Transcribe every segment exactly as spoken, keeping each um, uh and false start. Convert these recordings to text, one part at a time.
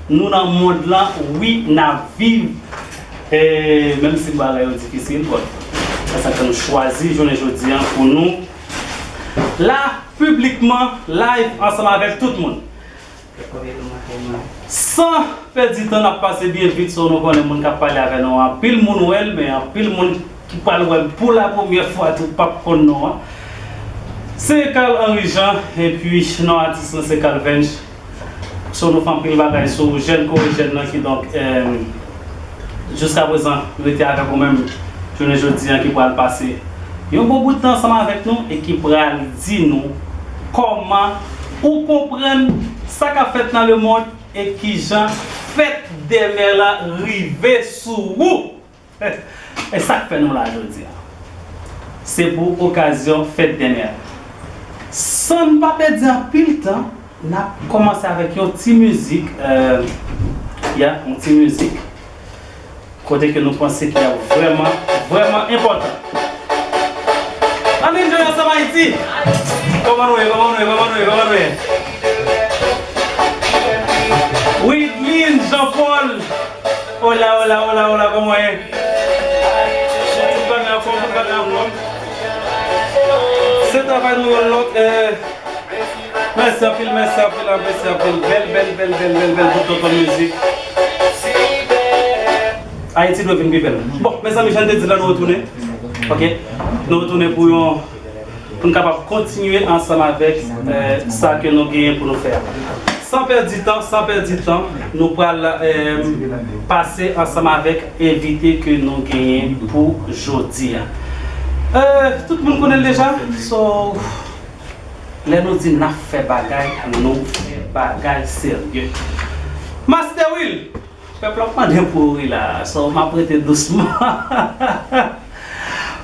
Nou nan mond lan, wi, n ap viv. E, menm si bagay yo difisil, bon, se sa k fè nou chwazi jounen jodi a pou nou la, piblikman, live, ansanm avèk tout moun. San pèdi tan, n ap pase byen vit, so nou konnen moun k ap pale avè nou an, anpil moun wè l, men anpil moun ki pral wè l pou la premyè fwa tou p ap konn non an. Se Carl Henry Jean, epi non atis lan se Calvench. So nou fè anpil bagay sou jèn kore jèn nan, kidonk, eh, jiskaprezan rete avèk ou menm jounen jodi an, ki pral pase yon bon bout tan ansanm avèk nou e ki pral di nou kòman ou konprann sa k ap fèt nan lemonn e kijan fèt dèmen lan rive sou ou. E sa k fè nou la jodi a, se pou okazyon fèt dèmen an. San n pa pèdi anpil tan, n ap kòmanse avèk yon ti mizik, eh, ya, yon ti mizik kote ke nou panse ki ap vrèman, vrèman enpòtan. Ann enjoy ansanm, Ayiti! Kòman nou ye, kòman nou ye, kòman nou ye, kòman nou ye? Widlin Jean Paul! Hola, hola, hola, hola, kòman w ye? Tout bagay anfòm, tout bagay anfòm. Se travay nou yon lòt, eh, mèsi anpil, mèsi anpil, mèsi anpil. Bèl, bèl, bèl, bèl, bèl, bèl bout tonton mizik. Ayiti dwe vin pi bèl. Bon, mezanmi, jan n te di la, nou retounen. Ok? Nou retounen pou yon, pou n kapab kontinye ansanm avèk, eh, sa ke nou genyen pou nou fè a. San pèdi tan, san pèdi tan, nou pral, eh, pase ansanm avèk envite ke nou genyen pou jodi a. Eh, tout moun konnen l deja, so, lè nou di n ap fè bagay, nou fè bagay serye. Master Will! Pèp la ap mande pou ou wi la, so m ap rete dousman.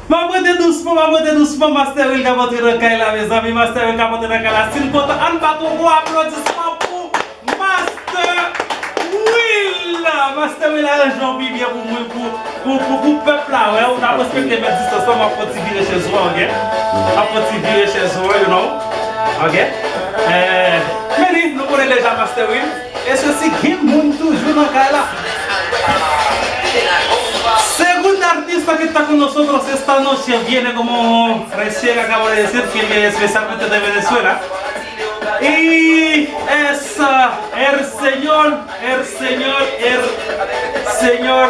M ap rete dousman, m ap rete dousman. Master Will k ap antre nan kay la, mezanmi. Master Will k ap antre nan kay la. Si n kontan, ann bat yon gwo aplodisman pou Master Will. Master Will, aranjman pi byen pou mwen, pou, pou, pou, pou pèp la, wè, ou t ap respekte mèt distans lan, m ap fè yon ti vire chèz ou an, ok? M ap fè yon ti vire chèz ou an, you know? Ok? Eh, men li, nou konnen deja Master Will. E sesi, gen moun toujou nan kay la. Segundo artista que está con nosotros esta noche viene como recién acabo de decir que él es especialmente de Venezuela. Y es, ah, el señor, el señor, el señor.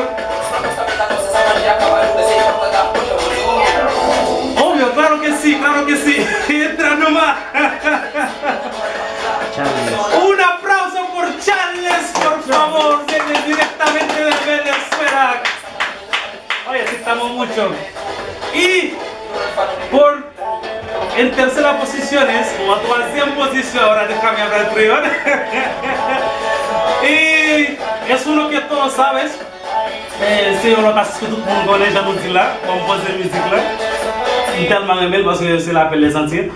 Obvio, claro que sí, claro que sí. Entra nomás. Un aplauso por Charles, por favor, viene directamente de Venezuela. Oye, sí, estamos mucho. Y por, en tercera posición es, o en tercera posición, ahora déjame hablar criollo. Y es uno que todos sabes, eh, se yon lòt atis ke tout moun konnen, jan nou di l la, bon, m poze mizik la. M tèlman renmen l paske se lapèl lèzantiyen.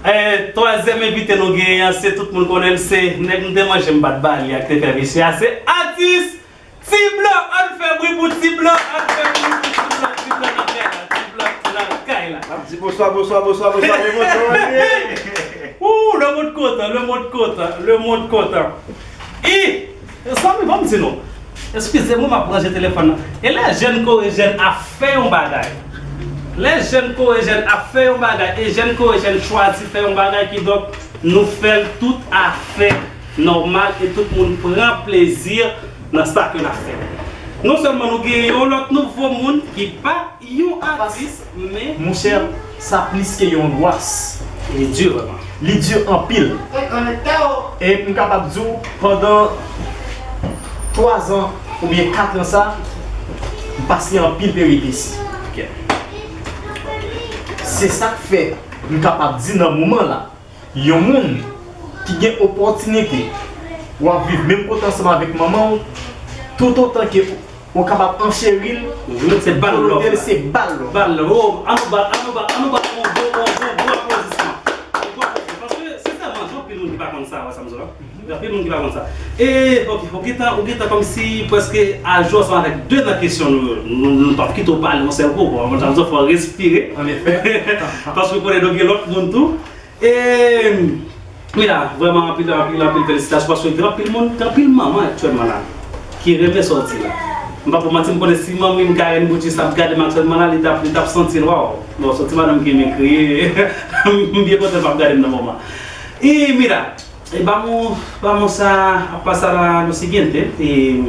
Eh, twazyèm envite nou genyen an, se tout moun konnen l, se nèg m te manje m bat ba li a ki te fè visye a, se atis Ti Blan, ann fè bri pou Ti Blan, ann fè bri pou Ti Blan, Ti Blan nan kay la, Ti Blan nan kay la. N ap di bonswa, bonswa, bonswa, bonswa, le monde, kòman nou ye? Ooh, le monde kontan, le monde kontan, le monde kontan. E, zanmi, ban m di nou, eskize mwen, m ap ranje telefòn nan. E lè jèn kore jèn ap fè yon bagay, lè jèn kore jèn ap fè yon bagay, e jèn kore jèn chwazi fè yon bagay, kidonk, nou fè l tout afè nòmal e tout moun pran plezi nan sa ke n ap fè. Non sèlman nou gen yon lòt nouvo moun ki pa yon atis, men monchè, sa plis ke yon lwas. Li di vrèman. Li di anpil. E m kapab di w, pandan twa zan oubyen kat an sa, m pase anpil peripesi. Ok. Se sa k fè m kapab di nan moman la, yon moun ki gen opòtinite w ap viv menm kote ansanm avèk manman w, toutotan ke ou kapab ancheri l, mhm, se bal lòv la. Se bal lòv. Bal lòv. Oh, ann nou bat, ann nou bat, ann nou bat yon gwo, yon gwo, gwo aplodisman. Yon gwo aplodisman. Paske, sensèman, gen anpil moun ki pa konn sa, wè sa m di w la. Gen anpil moun ki pa konn sa. E, ok, ou gentan, ou gentan kòmsi prèske ajoute ansanm avèk de nan kesyon nou yo. Nou, nou, nou p ap kite w pale yon sèl kou, bon, sa m di w fò w respire. An efè. Paske w konnen nou gen lòt moun tou. E, Mira, vrèman anpil, anpil, anpil felisitasyon paske gen anpil moun, gen anpil manman aktyèlman la ki renmen sa w di la. M pa pou manti, m konnen si manmi m Karen Bouchis t ap gade m aktyèlman la, li t ap, li t ap santi l, waw, bon, se yon ti madanm ki renmen kriye. M byen kontan l p ap gade m nan moman. E mira, e vamos, vamos a, a pasar a lo siguiente. Eh,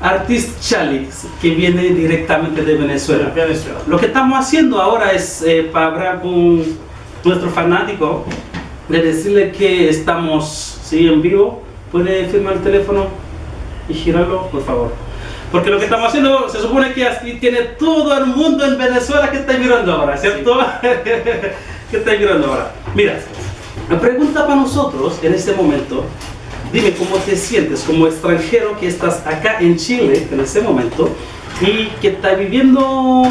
Artist Charlie, que viene directamente de Venezuela. Venezuela. Lo que estamos haciendo ahora es eh, para hablar con nuestro fanático, de decirle que estamos, sí, en vivo. ¿Puede firmar el teléfono y girarlo, por favor? Porque lo que estamos haciendo se supone que así tiene todo el mundo en Venezuela que está mirando ahora, ¿cierto? Que está mirando ahora. Mira, la pregunta para nosotros en este momento, dime cómo te sientes como extranjero que estás acá en Chile en este momento y que estás viviendo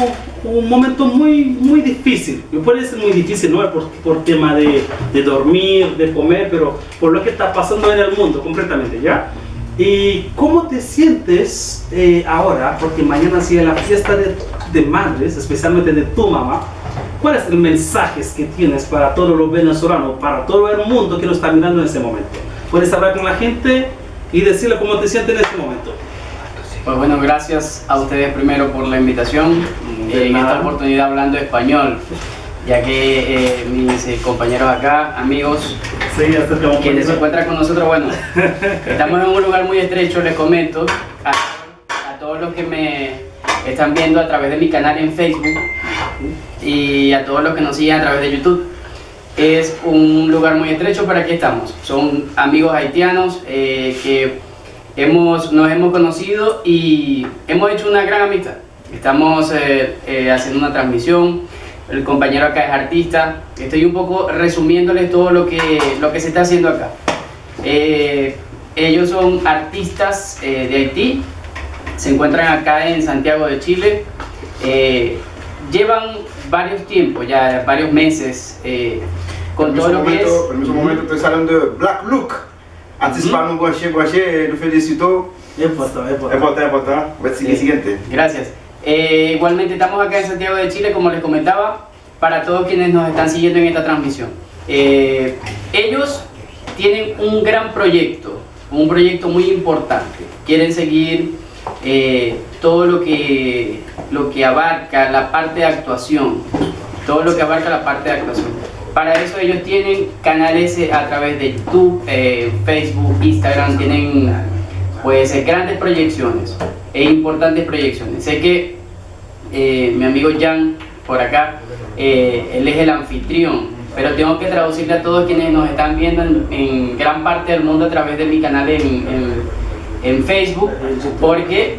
un momento muy, muy difícil. Y puede ser muy difícil, ¿no? Por, por tema de, de dormir, de comer, pero por lo que está pasando en el mundo completamente, ¿ya? ¿Y cómo te sientes eh, ahora? Porque mañana sigue la fiesta de, de madres, especialmente de tu mamá. ¿Cuál es el mensaje que tienes para todos los venezolanos, para todo el mundo que nos está mirando en ese momento? Puedes hablar con la gente y decirle cómo te sientes en ese momento. Pues bueno, gracias a ustedes primero por la invitación. En esta oportunidad hablando español, ya que eh, mis eh, compañeros acá, amigos, quienes se encuentran con nosotros, bueno, estamos en un lugar muy estrecho, les comento a, a todos los que me están viendo a través de mi canal en Facebook y a todos los que nos siguen a través de YouTube. Es un lugar muy estrecho, pero aquí estamos. Son amigos haitianos eh, que hemos, nos hemos conocido y hemos hecho una gran amistad. Estamos eh, eh, haciendo una transmisión. El compañero acá es artista. Estoy un poco resumiéndoles todo lo que, lo que se está haciendo acá. Eh, ellos son artistas eh, de Haití. Se encuentran acá en Santiago de Chile. Eh, llevan varios tiempos, ya varios meses, eh, con todo lo que es. Permiso un momento, estoy saliendo de Black Look. Atis pa nou branche, branche, nou felisite w. Enpòtan, enpòtan. Enpòtan, enpòtan. Mèsi, siguiente. Gracias. Eh, igualmente estamos acá en Santiago de Chile, como les comentaba, para todos quienes nos están siguiendo en esta transmisión. Eh, ellos tienen un gran proyecto, un proyecto muy importante. Quieren seguir eh, todo lo que, lo que abarca la parte de actuación, todo lo que abarca la parte de actuación. Para eso ellos tienen canales eh, a través de YouTube, eh, Facebook, Instagram, tienen pues eh, grandes proyecciones e importantes proyecciones. Sé que eh, mi amigo Jan por acá, eh, él es el anfitrión, pero tengo que traducirle a todos quienes nos están viendo en, en gran parte del mundo a través de mi canal en, en, en Facebook, porque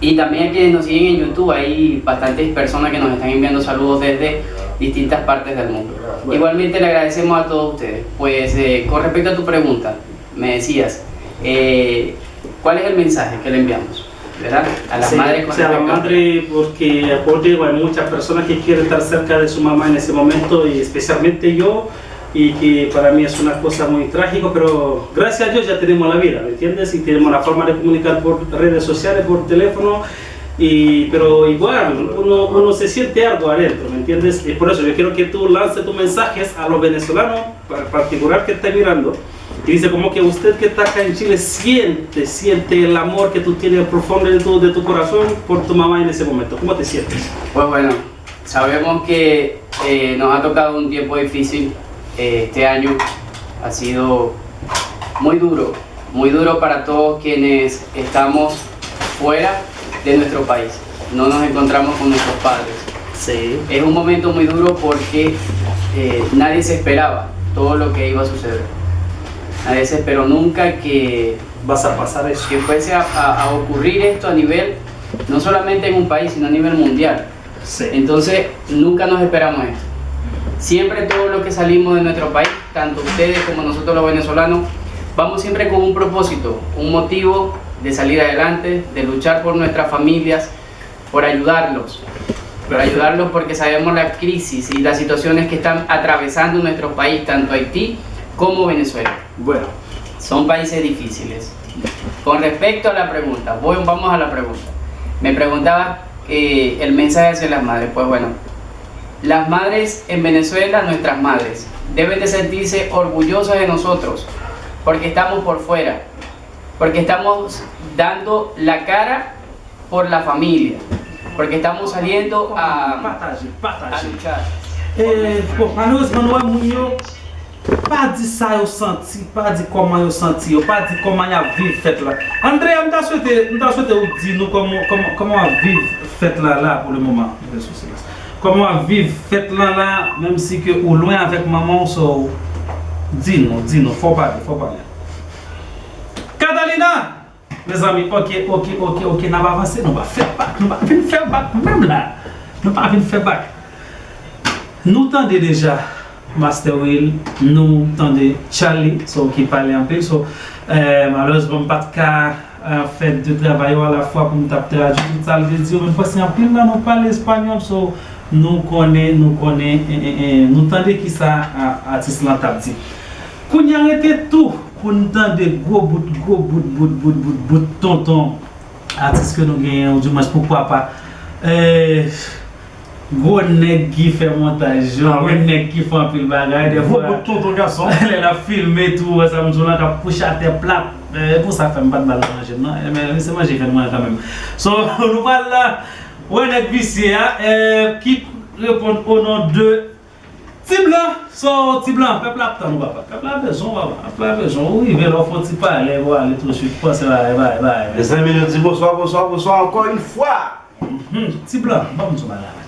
y también a quienes nos siguen en YouTube, hay bastantes personas que nos están enviando saludos desde distintas partes del mundo. Igualmente le agradecemos a todos ustedes. Pues eh, con respecto a tu pregunta, me decías, eh, ¿cuál es el mensaje que le enviamos? ¿Verdad? A las Sí, madres o con sea, a las respecto a... madres, porque por Dios hay muchas personas que quieren estar cerca de su mamá en ese momento y especialmente yo, y que para mí es una cosa muy trágico, pero gracias a Dios ya tenemos la vida, ¿me entiendes? Y tenemos la forma de comunicar por redes sociales, por teléfono, y, pero igual uno, uno se siente algo adentro, ¿me entiendes? Y por eso yo quiero que tú lances tus mensajes a los venezolanos, pa- particular que está mirando, y dice como que usted que está acá en Chile siente, siente el amor que tú tienes profundo de tu, de tu corazón por tu mamá en ese momento. ¿Cómo te sientes? Pues bueno, sabemos que eh, nos ha tocado un tiempo difícil. Eh, este año ha sido muy duro, muy duro para todos quienes estamos fuera de nuestro país. No nos encontramos con nuestros padres. Sí. Es un momento muy duro porque eh, nadie se esperaba todo lo que iba a suceder. Nadie se esperó nunca que, Vas a pasar eso. Que fuese a, a- a ocurrir esto a nivel, no solamente en un país, sino a nivel mundial. Sí. Entonces, nunca nos esperamos esto. Siempre todos los que salimos de nuestro país, tanto ustedes como nosotros los venezolanos, vamos siempre con un propósito, un motivo de salir adelante, de luchar por nuestras familias, por ayudarlos, por ayudarlos porque sabemos la crisis y las situaciones que están atravesando nuestro país, tanto Haití como Venezuela. Bueno, Son países difíciles. Con respecto a la pregunta, voy, vamos a la pregunta. Me preguntaba eh, el mensaje hacia las madres. Pues bueno, las madres en Venezuela, nuestras madres, Deben de sentirse orgullosos de nosotros, porque estamos por fuera, porque estamos dando la cara por la familia, porque estamos saliendo a, Pataje, a pataje. Luchar. E, bon, malerezman, nou wè moun yo pa di sa yo santi, pa di kòman yo santi yo, pa di kòman y ap viv fèt la. Andrea, m ta swete, m ta swete ou di nou kòman, kòman, kòman w ap viv fèt la la pou le moman. Kòman w ap viv fèt la la, menm si ke ou lwen avèk manman w, so, di nou, di nou, fò w pale, fò w pale. Catalina! Mezanmi, ok, ok, ok, ok, n ap avanse, nou pa fè bak, nou pa vin fè bak menm la. Nou pa vin fè bak. Nou tande deja Master Will, nou tande Charly, so ki pale anpil, so, eh, malerezman m pa t ka, eh, fè de travay yo alafwa pou m t ap tradui tout sa l te di yo, men m panse anpil nan nou pale espanyòl, so nou konnen, nou konnen, eh, eh, eh, nou tande kisa, ah, atis lan t ap di. Kounye a rete tou pou n tande gwo bout, gwo bout, bout, bout, bout, bout tonton atis ke nou genyen, ou di mwens poukwa pa, eh, gwo nèg ki fè montaj yo, gwo nèg ki fè anpil bagay, dèfwa, Gwo bout tonton gason. Lè l ap filme tou, wè sa m di w lan k ap kouche atè plat, eh, pou sa fè m pa t ba l nan manje m nan, eh, men se manje fè l mwen kanmenm. So, nou pral la, wè nèg visye a, eh, ki reponn o non de Ti Blan, so, Ti Blan, pèp la ap tann ou papa. Pèp la bezwen w papa, pèp la bezwen w. Ou rive la, w fè yon ti pale, w ale tousuit, panse bagay, bagay, bagay. Mezanmi, nou di bonswa, bonswa, bonswa ankò yon fwa. Mhm. Ti Blan, ban m di w bagay la.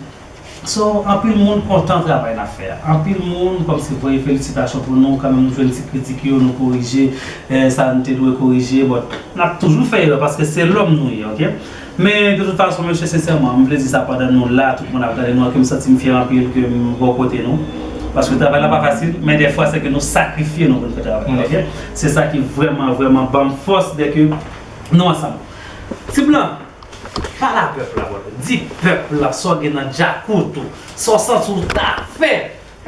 So, anpil moun kontan travay n ap fè a. Anpil moun, kòmsi voye felisitasyon pou nou, kanmenm nou jwenn ti kritik yo, nou korije, eh, sa n te dwe korije, but n ap toujou fè erè paske se lòm nou ye, ok? Men de tout fason, mesye, sensèman, m vle di sa pandan nou la, tout moun ap gade nou an, ke m santi m fyè anpil ke m bò kote nou. Paske travay la pa fasil, men dèfwa se ke nou sakrifye nou pou n fè travay la, ok? Se sa ki vrèman, vrèman ban m fòs dèke nou ansanm. Ti Blan, pale a pèp la, brother. Di pèp la sa w gen nan djakout ou, sa w santi w ta fè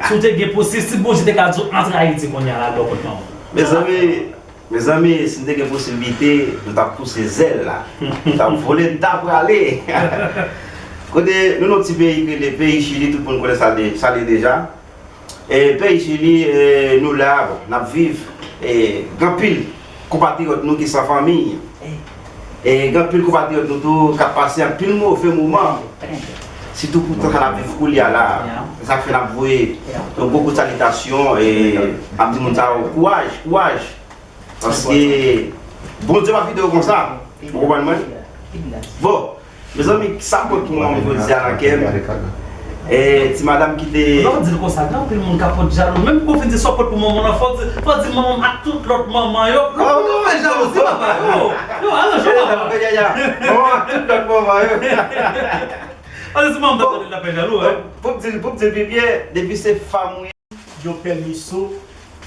si w te gen posi, si Bondye te ka di w antre Ayiti kounye a la, al bò kot manman w. Mezanmi, Mezanmi, si m te gen posiblite, m t ap pouse zèl la. M t ap vole, m t ap prale. Kote nou nan ti peyi ki rele peyi Chili, tout moun konnen sa de, sa li deja. E peyi Chili, e, nou la, bon, n ap viv. E, gen anpil konpatriyòt nou ki san fanmi. E, gen anpil konpatriyòt nou tou k ap pase anpil move moman. Sitou pou tan sa n ap viv koulye a la. Se sa k fè n ap voye yon gwo kout salitasyon e n ap di moun sa yo kouraj, kouraj. Paske Bondye pa kite yo konsa. Ou konprann mwen? Bon, mezanmi, sa pot pou mwen jodi a nan kè m. E ti madanm ki te. Ou pa di l konsa, gen anpil moun k ap pot jalou. Menm pou w fin di sa w pot pou manman w lan, fò w di, fò w di manman m ak tout lòt manman yo. Yo, yo fè jalouzi papa yo. Yo, aranje w papa. Manman ak tout lòt manman yo. Alè, si manman m ta tande l, l ap fè jalou, wi. Pou m di l, pou m di l pi byen, depi se fanm ou ye. Yon pèmiso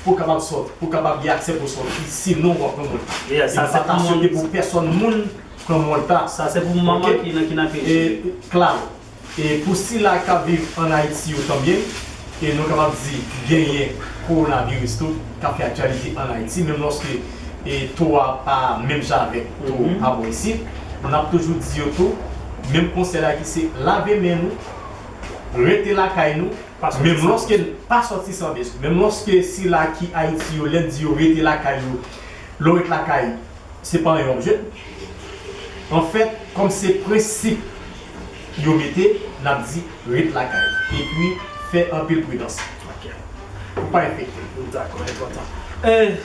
pou w kapab sòti, pou w kapab gen aksè pou w sòti, sinon w ap pran mòd. Yeah, sa se pou Envitasyon manman. Ki pou pèsòn moun pran mòd pa. Sa se pou manman ki nan ki nan peyi. E, klaro. E pou sila k ap viv ann Ayiti yo tanbyen, e nou kapab di genyen kowonaviris tou k ap fè aktyalite ann Ayiti, menm lòske e to a pa menm jan avèk to a bò isit, n ap toujou di yo tou, menm konsèy la ki se lave men nou, rete lakay nou, menm lòske n pa sòti san bezwen, menm lòske sila ki Ayiti yo, lè n di yo rete lakay yo, lè w ret lakay, se pa yon objè. Anfèt, kòm se prensip yo mete, n ap di ret lakay. Epi, fè anpil pridans. Pou pa enfekte. Dakò, enpòtan. E,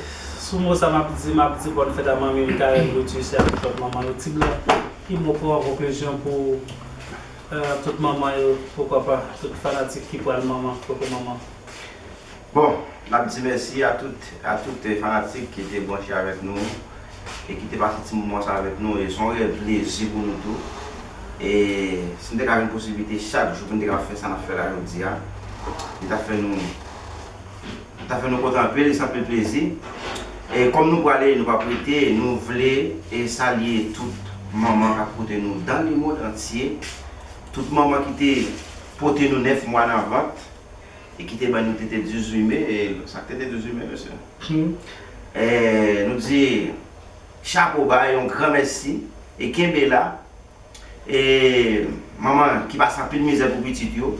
sou mo sa m ap di, m ap di bòn fèt a manmi m, Karen Brutus, e avèk lòt manman yo, Ti Blan. Ki mo pou an konklizyon pou e, tout manman yo, poukwa pa, tout fanatik ki pral manman, koko manman? Bon, n ap di mèsi a tout, a tout fanatik ki te branche avèk nou e ki te pase ti moman sa avèk nou. E se yon reyèl plezi pou nou tou. E si n te ka jwenn posiblite chak jou pou n te ka fè sa n ap fè la jodi a, li t ap fè nou, li t ap fè nou kontan anpil, e se anpil plezi. E kòm nou prale, nou p ap rete, nou vle e salye tout manman k ap koute nou dans le monde entier. Tout manman ki te pote nou nèf mwa nan vant e ki te ban nou tete dizuit me, e sa k tete dizuit me, mesye. E nou di chapo ba, yon gran mèsi, e kenbe la. E manman ki pase anpil mizè pou pitit yo,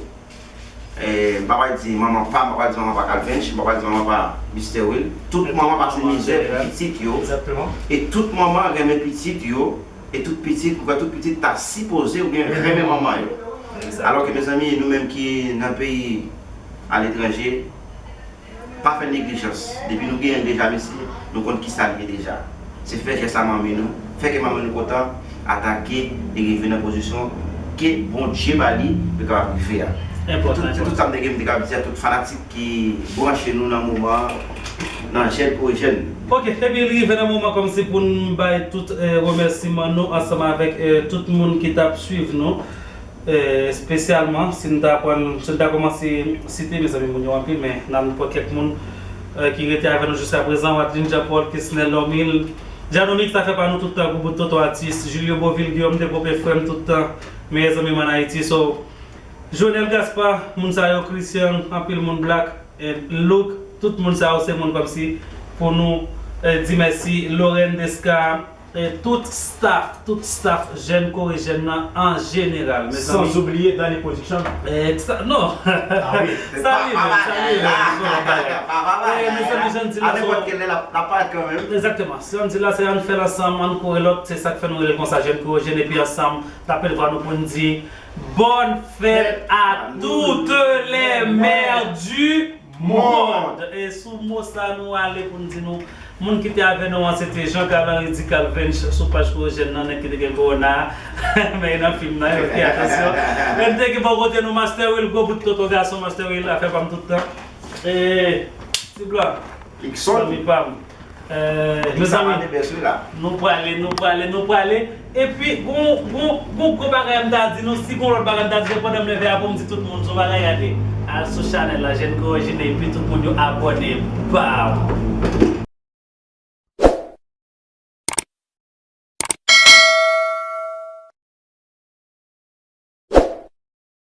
Eh, m pa pral di manman pa, m pa pral di manman pa Calvench, m pa pral di manman pa Mister Will. Tout manman pase mizè pou pitit yo. Egzakteman. E tout manman renmen pitit yo. E tout pitit, ou kwè tout pitit ta sipoze oubyen renmen manman yo. Egzakteman. Alò ke, mezanmi, nou menm ki nan peyi aletranje, pa fè neglijans. Depi nou genyen l deja, mesye, nou konn kisa l ye deja. Se fè jès a manmi nou, fè ke manmi nou kontan, atake e rive nan pozisyon ke Bondye ba li, pou l kapab rive a. Enpòtan, enpòtan. Se tout sa m te gen pou m te kapab di a tout fanatik ki branche nou nan moman, nan Jèn Kore Jèn. Ok, epi l rive nan moman kòmsi pou n bay tout eh, remèsiman nou ansanm avèk eh, tout moun ki t ap swiv nou. Eh, espesyalman, si n ta pran, si n ta kòmanse site, mezanmi, moun yo anpil, men n a pran kèk moun eh, ki rete avè nou jiska prezan, Wadlin Jean Paul, Kesnel Lormil, Djanomix, sa fè pa nou tout tan, Goubout Toto Atis, Julio Beauvil, Guillaume Depopé, frè m tout tan, meyè zanmi m ann Ayiti. So, Jonel Gaspard, moun sa yo, Christian, anpil moun, Black, eh, Luke, tout moun sa yo se moun kòmsi pou nou eh, di mèsi, Lorraine Desca, eh, tout staff, tout staff Jèn Kore Jèn nan an jeneral, mezanmi. Sans oublier Danny Production. Eh, sa, non. Ah oui. Sa li menm, sa li menm. Eh, mezanmi, jan di la, nenpòt kèl lè l ap parèt kanmenm. Egzakteman. Jan di la, se ann fè l ansanm, ann kore lòt, se sa k fè nou rele l konsa, Jèn Kore Jèn, epi ansanm, n ap leve vwa nou pou n di, Bonne fête à toutes les mères du monde. E sou mo sa nou ale pou n di nou, moun ki te avè nou an, se te Jean Carl Henry dit Calvench sou paj Kore Jèn nan, nèg ki te gen kowona a. Men nan fim nan, ok, atansyon. Men te ki bò kote nou, Master Will, gwo bout toto gason, Master Will, afè pa m tout tan. E, ti blan, zanmi pa m. Eh, mezanmi, nou prale, nou prale, nou prale. Epi, gon, gon, gon gwo bagay m ta di nou, si gon lòt bagay m ta di, se pandan m leve a pou m di tout moun, se yon bagay gade. Al sou chanèl la, Jèn Kore Jèn, epi tout moun yo abòne. Bam!